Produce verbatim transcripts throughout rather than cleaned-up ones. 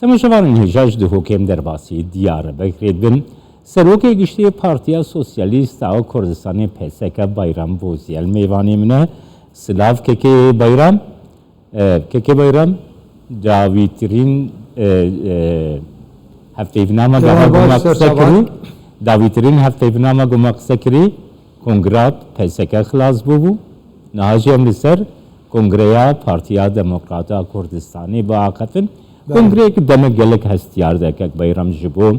Temaşevanên hêja ji Dihokê em derbasî Diyarbekirê dibin. Serokê Giştî yê Partiya Sosyalîst a Kurdistanê P S K Bayram Bozyel mêvanê min e. Silav K K Bayram. E, K K Bayram, dawîtirîn, e, e, hevpeyvîna me Heval gava baş, goma qise serçavan. Kirî. Dawîtirîn hevpeyvîna me goma qise kirî. Kongra P S K xilas bûbû. Niha jî em li ser Kongreya Partiya Demokrata Kurdistanê biaxifin. Belê. Kongreyek demek gelek hestiyar de kek Bayram ji bo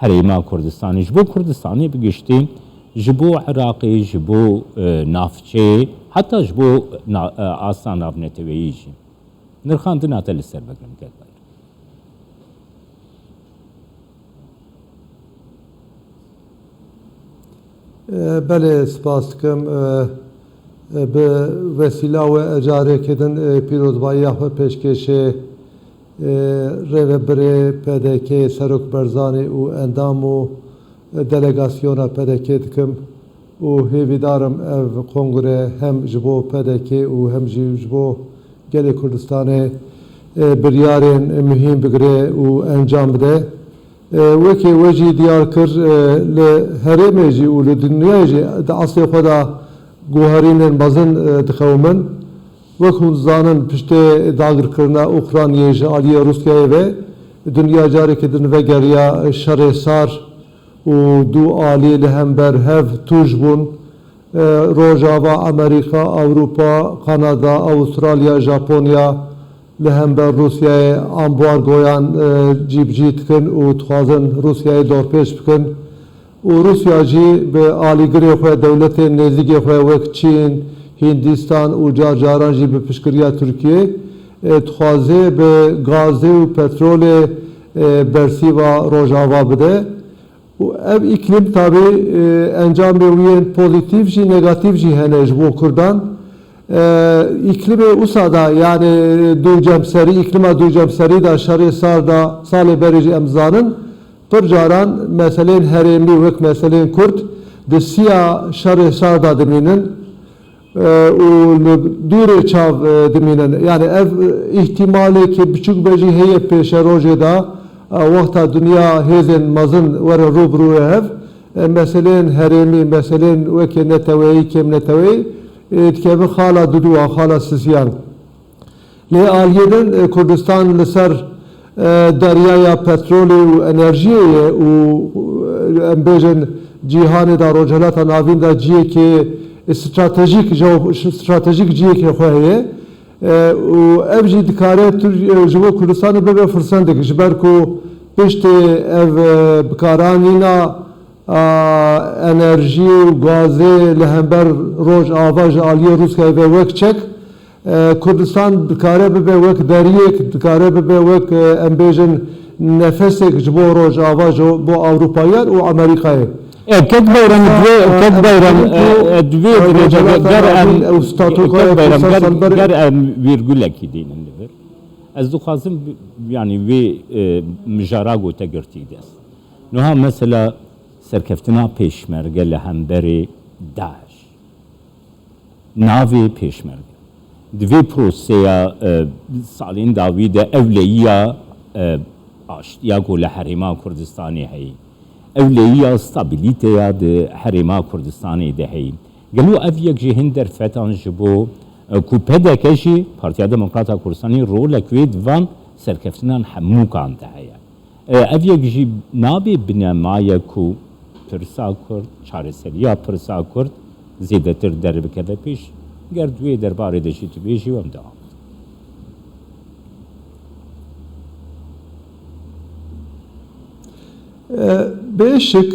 Herêma Kurdistanê, ji bo Kurdistanê bi giştî, ji bo Iraqê, ji bo, e, navçeyê, heta ji bo na-, e, asta navneteweyî jî. Nirxandina te li ser bigirim kek Bayram. E, belê, spas dikim. E, e, bi wesîla we, e, careke din, e, pîrozbayiya xwe pêşkêşê, e, rêvebirê P D K, Serok Barzanî û endam û, e, delegasyona P D K dikim û hêvîdar im ev kongre hem ji bo P D K û hem jî ji bo gelê Kurdistanê, e, biryarên muhîm bigire û encam bide. E, wekî we jî diyar kir, e, li herêmê jî û li dinyayê jî di eslê xwe de guherînên mezin, e, diqewimin. Wek hûn dizanin, piştê dagirkirina Ukraynayê ji aliyê Rûsyayê ve, dinya carekê din vegeriya şerê sar û du alî li hember hev tûj bûn. E, Rojava, Amerîka, Ewropa, Kanada, Avustralya, Japonya li hember Rûsyayê ambargoyan, e, cîbicî dikin û dixwazin Rûsyayê dorpêç bikin. Û Rûsya jî bi alîgirê xwe, dewletên nêzîkê xwe wek Çîn, Hindistan û car caran jî bi piştgiriya Tirkiyê, e, dixwaze bi gazê û petrolê, e, bersîva Rojava bide. Û ev îklîm tabî, e, encamê wî yên pozîtîf jî, negatîf jî hene ji bo Kurdan. E, îklîmê wisa da, yani du cemserî, îklîma du cemserî da, şerê sar da, salê berê jî em zanin, pir caran meselên herêmî wek meselên Kurd di siya şerê sar da dimînin. E, û li dûrê çav, e, dimînin. Yani ev, e, îhtîmaleke biçûk be jî heye pêşerojê de, e, wexta dinya hêzên mezin werin rû bi rûyê hev, e, meseleyên herêmî, meseleyên wekî neteweyî, kêmneteweyî, e, dikevin xala duduwa, xala sisiyan. Lê aliyê din, e, Kurdistan li ser, e, deryaya petrolê û enerjiyê ye û, e, em bêjin cîhanê de, Rojhilata Navîn de ciyekê stratejîk, jew-, stratejîk ciyekê xwe heye. E, û ev jî dikare Tir-, e, ji bo Kurdistanê bibe firsendek, ji ber ku piştê ev, e, bikaranîna a, enerjî û gazê li hember Rojava ji aliyê Rûsyayê ve wek çek, e, Kurdistan dikare bibe wek deriyek, dikare bibe wek, e, em bêjin nefesek ji bo Rojava, ji bo Ewropayiyan û Amerîkayê. E, kek Bayram, divê, e, kek em Bayram, dibînin ku, e, e, divê, e, divê, divê, Rojhilata ger em, Navîn ew statûkoya kek Bayram, Kurdistanê ger, salberê ger em vîrgulekî dînin li vir. Ez dixwazim, bi-, yanî vê, e, mijara ku te girtî dest. Niha mesela serkeftina pêşmerge li hemberê DAIŞ. Navê pêşmerge. Di vê proseya, e, salên dawî de ewleyiya, e, aştiya ku li Herêma Kurdistanê heye. Ewleyiya stabiliteya di Herêma Kurdistanê de heye. Gelo ev yek ji hin derfetan ji bo, e, ku P D K jî, Partiya Demokrata Kurdistanê, rolek wê di van serkeftinan hemûkan de heye. E, ev yek jî nabe binemayek ku pirsa Kurd, çareseriya pirsa Kurd zêdetir derbikeve pêş. Ger di wê derbarê de jî tu bêjî, em devam bikin. E, bê şik,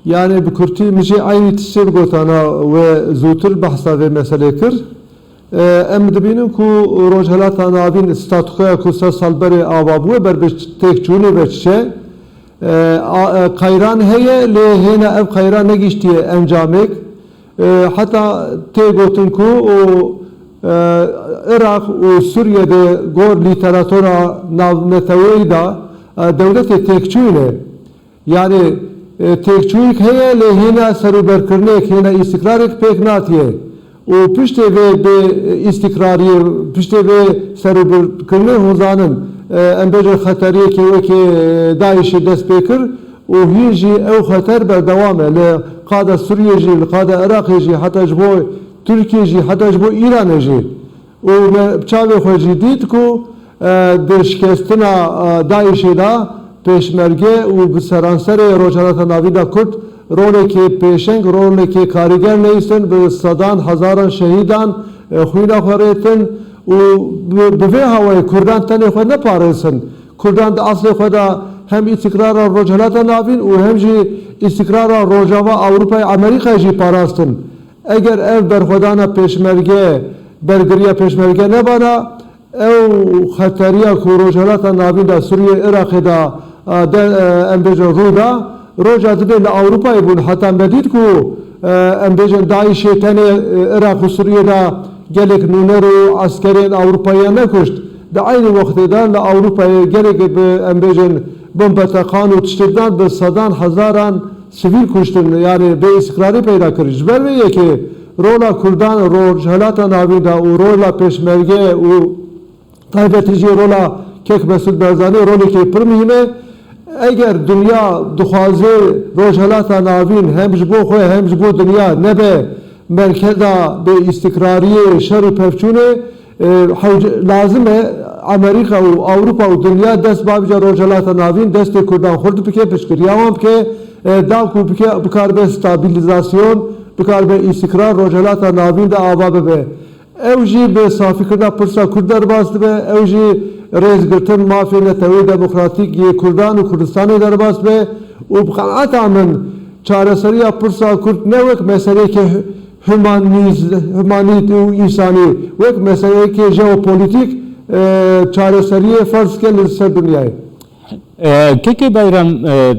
yani bi kurtî min jî eynî tiştê bigotana we zûtir behsa vê meselê kir. E, em dibînin ku Rojhilata Navîn statûkoya ku sed sal berê ava bûye ber bi têkçûnê ve diçe. E, a, e, qeyran heye, lê hêna ev qeyran negihiştiye encamêk. E, heta tê gotin ku o, e, Iraq û Sûriye de gor lîteratura navneteweyî de, e, dewletê têkçûyî ne. Yani, e, têkçûyîk heye, lê hêna serûberkirinêk, hêna îstikrarêk pêk natiye. Û piştê vê bê, e, îstikrariyê, piştê vê serûberkirinê hûn zanin, e, em bêjin xeteriyekê wekî DAIŞê dest pê kir û hîn jî ew xeter berdewam e. Li qada Sûriyê jî, li qada Iraqê jî, heta ji bo Tirkiyê jî, heta ji bo Îranê jî. Û me bi çavê xwe jî dît ku, e, di şikestina, e, DAIŞê de pêşmerge û bi seranserê Rojhilata Navîn de Kurd rolekê pêşeng, rolekê karîger neyîstin, bi sedan hezaran şehîdan, e, xwîna xwe rêtin û bi, bi vê hawayê Kurdan tenê xwe neparêzin. Kurdan di eslê xwe de hem îstikrara Rojhilata Navîn û hem jî îstikrara Rojava, Ewropayê, Amerîkayê jî parastin. Eger ev berxwedana pêşmerge, bergiriya pêşmerge nebana, ew xeteriya ku Rojhilata Navîn de, Sûriyê, Iraqê de, e, de, e, em bêjin rû da, roja dibê li Ewropayê bûn. Heta me dît ku, e, em bêjin DAIŞê tenê, e, Iraq û Sûriyê de gelek nûner û eskerên Ewropayiyan nekuşt. Di eynî wextê de li Ewropayê gelek bi, em bêjin, bombeteqan û tiştêkdan bi sedan hezaran sivîl kuştin, yanî bêîstikrarî peyda kir. Ji ber vê yekê rola Kurdan, Rojhilata Navîn de û rola pêşmerge û taybetî jî rola Kek Mesûd Barzanî rolekê pir muhîm e. Eger dinya dixwaze Rojhilata Navîn hem ji bo xwe hem ji bo dinya nebe merkeza bêîstikrariyê, şer û pevçûnê, e, hewce-, lazim e Amerîka û Ewropa û dinya dest bavêje Rojhilata Navîn, destê Kurdan xurt bike, piştgiriya wan bike, e, da ku bike, bikaribe stabilîzasyon, bikaribe îstikrar Rojhilata Navîn de ava bibe. Ew jî bi safîkirina pirsa Kurd derbas dibe, ew jî rêzgirtin mafê neteweyî demokratîk yê Kurdan û Kurdistanê derbas dibe û bi qenaeta min çareseriya pirsa Kurd ne wek meseleyeke humanîz-, humanît û însanî, wek meseleyeke jeopolîtîk, e, çareseriyê ferz ke li ser dinyayê. E, Kekê Bayram, e,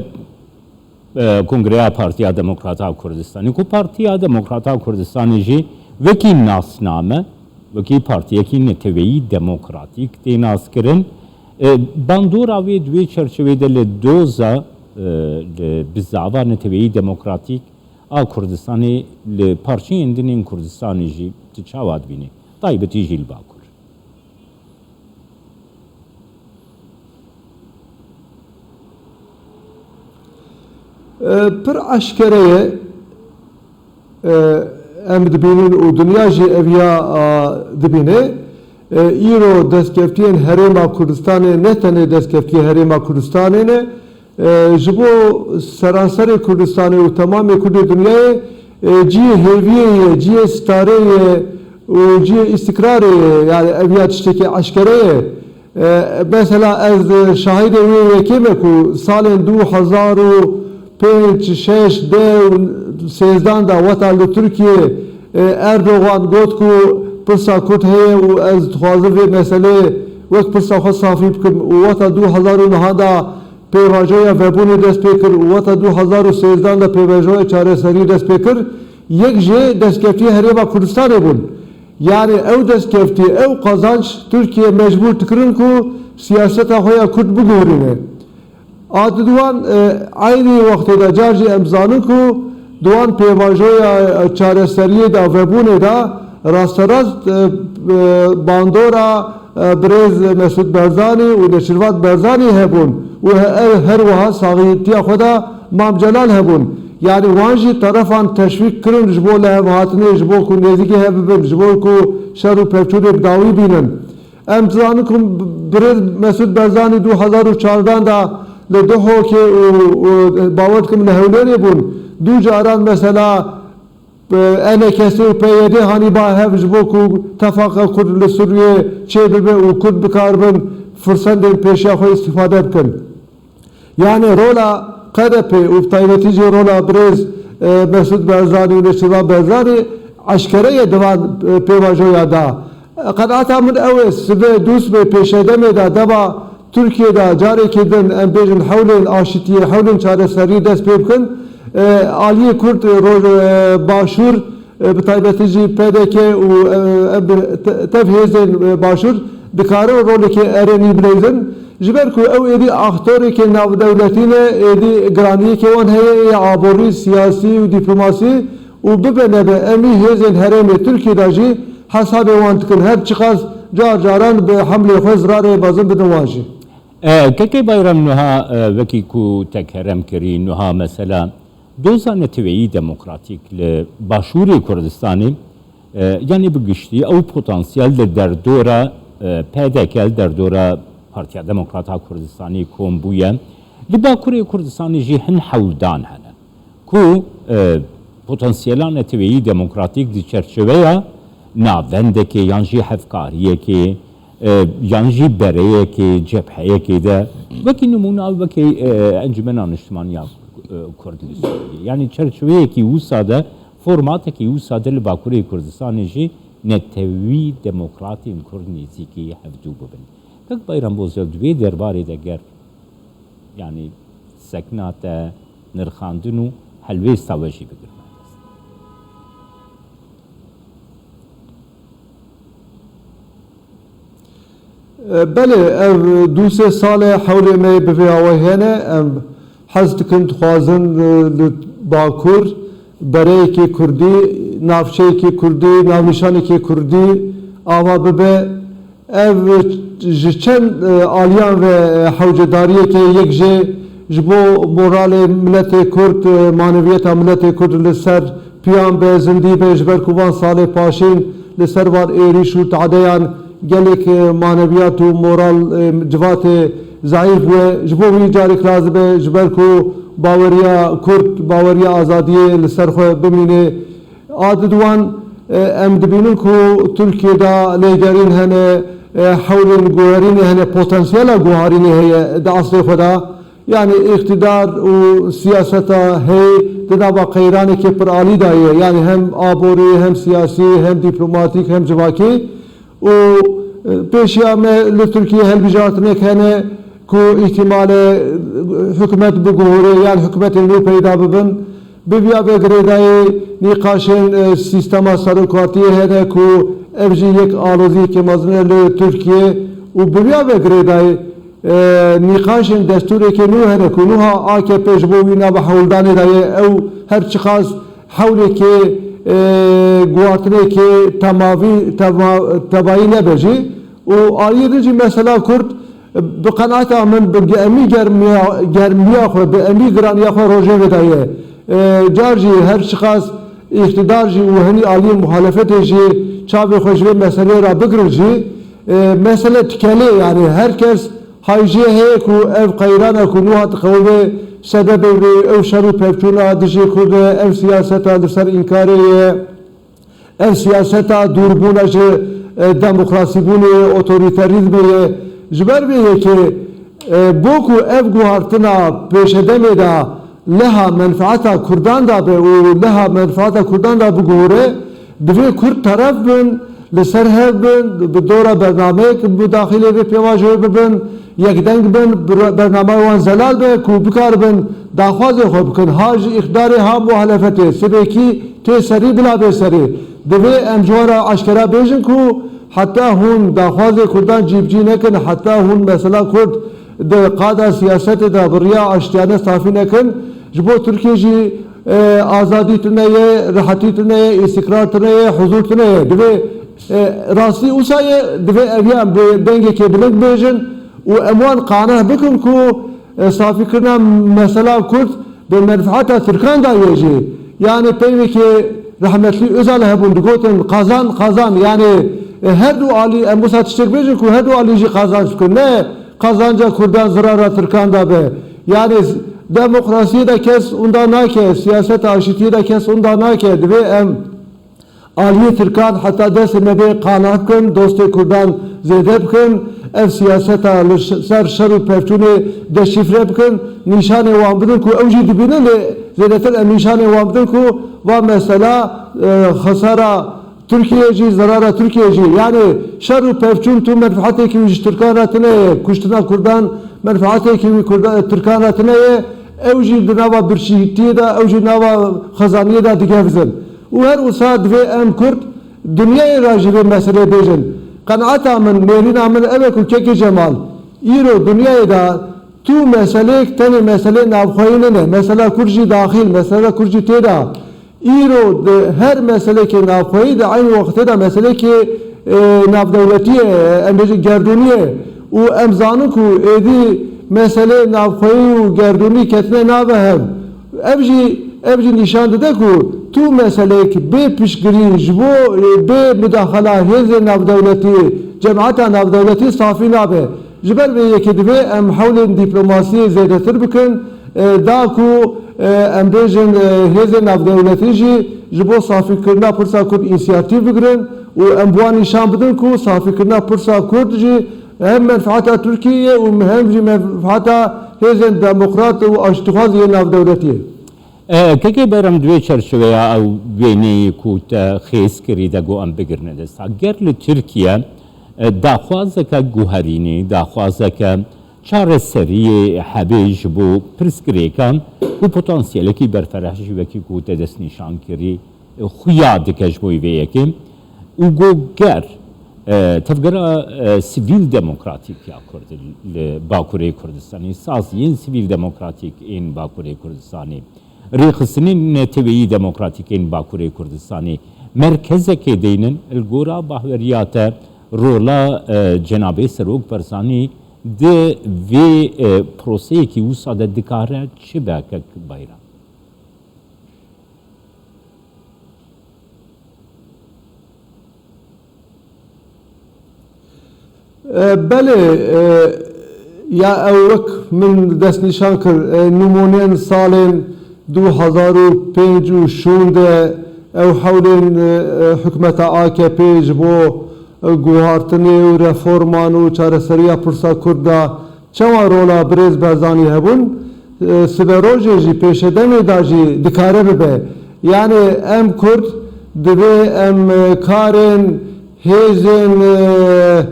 e, Kongreya Partiya Demokrata Kurdistanê, ku Partiya Demokrata Kurdistanê jî wekî nasname, wekî partiyekî neteweyî demokratîk tê naskirin. E, bandora wê di wê çerçevê de li doza, e, li bizava neteweyî demokratîk a Kurdistanê li parçeyên din ên Kurdistanê jî tu çawa dibînî? Taybetî jî li Bakur. E, pir eşkere ye. E, em dibînin û dinya jî ev ya, a, dibîne. E, îro destkeftiyên Herêma Kurdistanê ne tenê destkeftiyê Herêma Kurdistanê ne. E, ji bo seranserê Kurdistanê û temamê Kurdê dinyayê, e, cihê hêviyê ye, cihê starê ye û cihê îstikrarê ye. Yani ev ya tiştekî eşkere ye. E, mesela ez şahidê wê yekê me ku salên du hezar û pênc, şeş, deh û sêzdan de weta li Tirkiyê, e, Erdogan got ku pirsa Kurd heye û ez dixwazim vê meseleyê wek pirsa xwe safî bikim û weta du hezar û neh de pêvajoya vebûnê dest pê kir û weta du hezar û sêzdan de pêvajoya çareserî dest pê kir, yek jê destkeftiyê Herêma Kurdistanê bûn. Yani ew destkeftî, ew qazanç Tirkiye mecbûr dikirin ku siyaseta xwe ya Kurd biguherîne. A di wan, e, eynî wextê de car jî em zanin ku di wan pêvajoya, e, çareseriyê de, vebûnê de rasterast, e, e, bandora, e, birêz Mesûd Barzanî û Neçîrvan Barzanî hebûn û he-, e, her wiha saxiyetiya xwe de Mam Celal hebûn. Yani wan jî terefan teşwîk kirin ji bo lihevhatinê, ji bo ku nêzîkî hev bibin, ji bo ku şer û pevçûnê bi dawî bînin. Em dizanin ku birêz Mesûd Barzanî du hezar û çardan de li Duhokê û, û bawer dikim li Hewlêrê bûn. Du caran mesela, e, ENKSê û PYD hanî ba hev ji bo ku tefaqa Kurd li Sûriyê çêbibe û Kurd bikaribin firsendên pêşiya xwe îstîfade bikin. Yani rola KDP û bi taybetî jî rola birêz, e, Mesûd Barzanî û Neçîrvan Barzanî eşkere ye di van, e, pêvajoya da. Qenaeta min ew e, sibe dûst be pêşedemê de dema Tirkiye de carekê din em bêjin hewlên aşitiyê, hewlên çareserî dest pê bikin. E, aliyê Kurd, e, roj-, e, Başûr, e, bi taybetî jî PDK û, e, em bi te-, tev hêzên, e, Başûr dikarin rolekê erênî bileyzin. Ji ber ku ew êdî aktorekê navdewletî ne, êdî giraniyekê wan heye, ya aborî, siyasî û dîplomasî û bibe nebe, em î hêzên herêmê Tirkiyê de jî hesabê wan dikin. Her çiqas car caran bi hemlê xwe zirarê mezin bidin wan jî. E, Kekê Bayram, nuha, e, wekî ku te kerem kirî, nuha mesela doza neteweyî demokratîk li Başûrê Kurdistanê, e, yanî bi giştî ew potansiyel li derdora, e, P D K, li derdora Partiya Demokrat a Kurdistanê kom bûye. Li Bakurê Kurdistanê jî hin hewldan hene ku, e, potansiyela neteweyî demokratîk di çerçeveya navendekê yan jî hevkariyekê, e, yan jî bereyekê, cepheyekê de, wekî nimûna, wekî, e, Encûmena Niştimanî ya, e, Kurd li Sûriyê. Yanî çerçeveyekî wisa de, formatekî wisa de li Bakurê Kurdistanê jî netewî demokratên Kurd nêzîkî hevdû bibin. Kek Bayram Bozyel, di vê derbarê de ger, yanî sekna te, nirxandin û helwêsta we jî bigirme dest. Belê, ev du sê sal e hewlê me bi vê awayî hene. Em hez dikin, dixwazin, e, li Bakur bereyekê kurdî, navçeyekê kurdî, navnîşanekê kurdî ava bibe. Ev ji çend, e, aliyan ve, e, hewcedariyeke yek jê ji bo moralê miletê kurd, e, maneviyeta miletê kurd li ser piyan be, zindî be, ji ber ku van salê paşîn li ser van êrîş û tadeyan gelek, e, maneviyat û moral, e, civatê zayîf bûye. Ji bo wî carek lazim e, ji ber ku baweriya kurd, baweriya azadiyê li ser xwe bimîne. A di wan, e, em dibînin ku Tirkiye de lêgerîn hene, e, hewlên guherînê hene, potansiyela guharînê heye di eslê xwe de. Yanî îqtidar û siyaseta heye di nava qeyranekê piralî de ye. Yanî hem aborî, hem siyasî, hem dîplomatîk, hem civakî. Û, e, pêşiya me li Tirkiyê hilbijartinek hene ku îhtimale, e, hikûmet biguhure yan hikûmetên nû peyda bibin. Bi viya ve girêdayî nîqaşên, e, sîstema serokatiyê hene ku ev jî yek aloziyeke mezin e li Tirkiyê û bi viya ve girêdayî, e, nîqaşên destûrekê nû hene ku nuha A K P ji bo wî nava hewldanê de ye, ew her çiqas hewlekê, e, guhartinekê temavî, tema-, tebayî nebe jî. Û aliyê din jî mesela Kurd, e, bi qenaeta min bi ge-, emî germiya, germiya xwe, bi emî giraniya xwe rojevê de ye. E, car jî her çiqas îqtidar jî û hinî aliyên muhalefetê jî çavê xwe ji vê meseleyê re bigirin jî, e, mesele tikelê, yanî her kes Hay jê heye ku ev qeyrana ku nû hat qewimê sebebê wê ew şer û pevçûna dijî Kurd e, ev siyaseta li ser înkarê ye, ev siyaseta dûrbûna ji, e, demokrasîbûnê ye, otorîterîzmê ye. Ji ber vê yekê, e, bo ku ev guhartina pêşedemê de leha menfaeta Kurdan de be û leha menfaeta Kurdan de biguhure, divê Kurd teref bin, li ser hev bin, bi dora bernameyek mudaxilê vê pêvajoyê bibin, yekdeng bin, bi-, bernameya wan zelal be ku bikaribin daxwazê xwe bikin, ha ji îqtidarê ha muhalefetê, sibêkî tê serî bila bê serê. Divê em ji wan re eşkera bêjin ku heta hûn daxwazê Kurdan cîbicî nekin, heta hûn mesela Kurd di qada siyasetê de bi riya aştiyane safî nekin, ji bo Tirkiye jî, e, azadî tune ye, rehetî tune ye, îstikrar tune ye, huzur tune ye. Divê, e, rastî wisa ye, divê ev yan bi dengekê bilind bêjin û em wan qaneh bikin ku, e, safîkirina mesela Kurd bi menfaeta Tirkan de ye jî. Yanî peyvekê rehmetlî Özal hebûn, digotin qazan, qazan. Yanî, e, her du alî, em wisa tiştek bêjin ku her du alî jî qazanc bikin. Ne qazanca Kurdan zirara Tirkan de be. Yanî z-, demokrasiyê de kes wenda nake, siyaseta aşîtiyê de kes wenda nake. Divê em aliyê Tirkan heta destê me bê qaneh bikin, dostê Kurdan zêde bikin, ev siyaseta li ş-, ser şer û pevçûnê deşîfre bikin, nîşanê wan bidin ku ew jî dibînin, lê zêdetir em nîşanê wan bidin ku va mesela, e, xesara Tirkiye jî, zerara Tirkiye jî. Yanî şer û pevçûn tu menfaatekî wî ji Tirkan re tune ye, kuştina Kurdan menfaatekî wî Kurda-, Tirkan re tune ye, ew jî di nava birçîtiyê de, ew jî nava xezaniyê de digevizin. Û her wisa divê em Kurd dinyayê re jî vê meseleyê bêjin. Qenaeta min, nêrîna min ev e ku Kekê Cemal, îro dinyayê de tu meseleyek tenê meseleyê navxweyî nine. Mesela Kurd jî daxil, mesela Kurd jî tê de. Îro di her meselekê navxweyî de eynî wextê de meselekê, e, navdewletî ye, em bêjin gerdûnî ye. Û em zanin ku êdî meseleyê navxweyî û gerdûnî ketine nave hev. Ev jî, ev jî nîşan dide ku tu meseleyek bê piştgirî ji bo, e, bê mudaxela hêzên navdewletî, cemata navdewletî safî nabe. Ji ber vê yekê divê em hewlên dîplomasiyê zêdetir bikin, e, da ku, e, em bêjin, e, hêzên navdewletî jî ji bo safîkirina pirsa Kurd însiyatîf bigirin û em bi wan nîşan bidin ku safîkirina pirsa Kurd jî hem menfeeta Tirkiyeyê û hem jî menfeeta hêzên demokrat û aştîxwaz yên navdewletî ye. E, Kekê Bayram, di wê çerçeveya ew wêneyê ku te xêz kirî de got em bigirine dest. Ger li Tirkiye, e, daxwazeke guherînê, daxwazeke çareseriyê hebê ji bo pirsgirêkan ku potansiyelekî berfereh jî wekî ku te destnîşan kirî, xuya dike ji bo vê yekê û got ger, e, tevgera, e, sivîl demokratîk ya Kurd li Bakurê Kurdistanê, saziyên sivîl demokratîk ên Bakurê Kurdistanê, rêxistinên neteweyî demokratîk ên Bakurê Kurdistanê merkezekê deynin, li gora bahweriya te rola, e, Cenabê Serok Barzanî di vê, e, proseyekî wisa de dikare çi be, kek Bayram? E, belê, e, ya ew wek min destnîşan kir, e, nimûneyên salên du hazar û pênc û şûn de ew hewlên, e, e, hikûmeta A K P ji bo, e, guhartinê û reforman û çareseriya pirsa Kurd de çawa rola birêz Barzanî hebûn, e, siberojê jî pêşedemê de jî dikare bibe. Yanê em Kurd divê em, e, karên hêzên, e,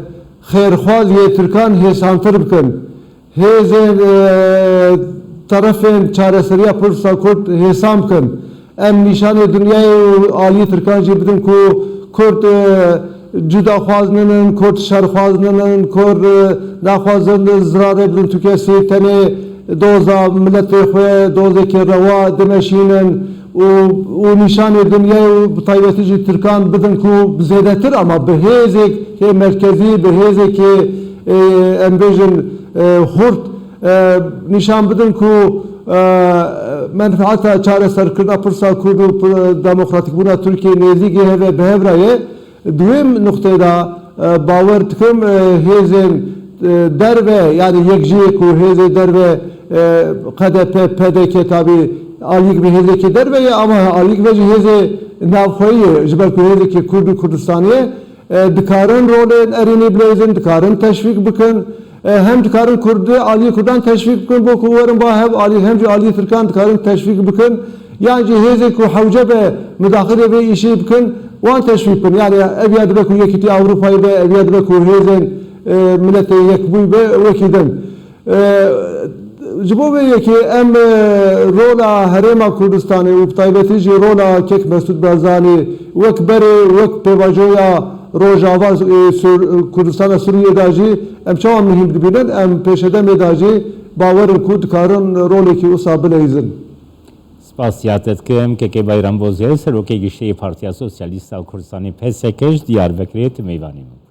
xêrxwaz yê Tirkan hêsantir bikin. Hêzên, e, terefên çareseriya pirsa Kurd hêsan bikin. Em nîşanê dinyayê û aliyê Tirkan jî bidin ku Kurd, e, cudaxwaz ninin, Kurd şerxwaz ninin, Kurd, e, naxwazin zirarê bidin tu kesî, tenê doza miletê xwe, dozekê rewa dimeşînin û, û nîşanê dinyayê û bi taybetî jî Tirkan bidin ku zêdetir ama bi hêzek hê merkezî, bi hêzekê, e, em bêjin, e, xurt, e, nîşan bidin ku, e, menfeeta çareserkirina pirsa Kurd û pir-, demokratîkbûna Tirkiyê nêzîkî heve bi hev re ye. Di wê nuqteyê de, e, bawer dikim, e, hêzên, e, derve, yanî yekjiyê ku hêzê derve, e, K D P, P D K tabî aliyek bi hêzekê derve ye, ama aliyek ve jî hêzê navxweyî ye, ji ber ku hêzekê Kurd û Kurdistanê ye. E, dikarin rolên erênî bileyzin, dikarin teşvîk bikin. E, hem dikarin Kurdi, aliyê Kurdan teşvîk bikin, bo ku werin ba hev alî, hem jî aliyê Tirkan dikarin teşvîk bikin. Yan jî hêzê ku hewce be, mudaxilê vê îşê bikin, wan teşvîk bikin. Yani ev ya dibe ku Yekîtiya Ewropayê be, ev ya dibe ku hêzên, e, Miletê Yekbûyî be, wekî din. E, ji bo vê yekê em, e, rola Herêma Kurdistanê û bi taybetî jî rola kek Mesûd Barzanî wek berê, wek pêvajoya Rojava, e, Sur-, Kurdistana Sûriyê de jî em çawa muhîm dibînin, em pêşedemê de jî bawer in ku dikarin rolekî wisa bileyzin. Spasiya te dikim, Kekê Bayram Bozê, Serokê Giştî yê Partiya Sosyalîst a Kurdistanê, P S K, ji Diyarbekirê tu mêvanê min.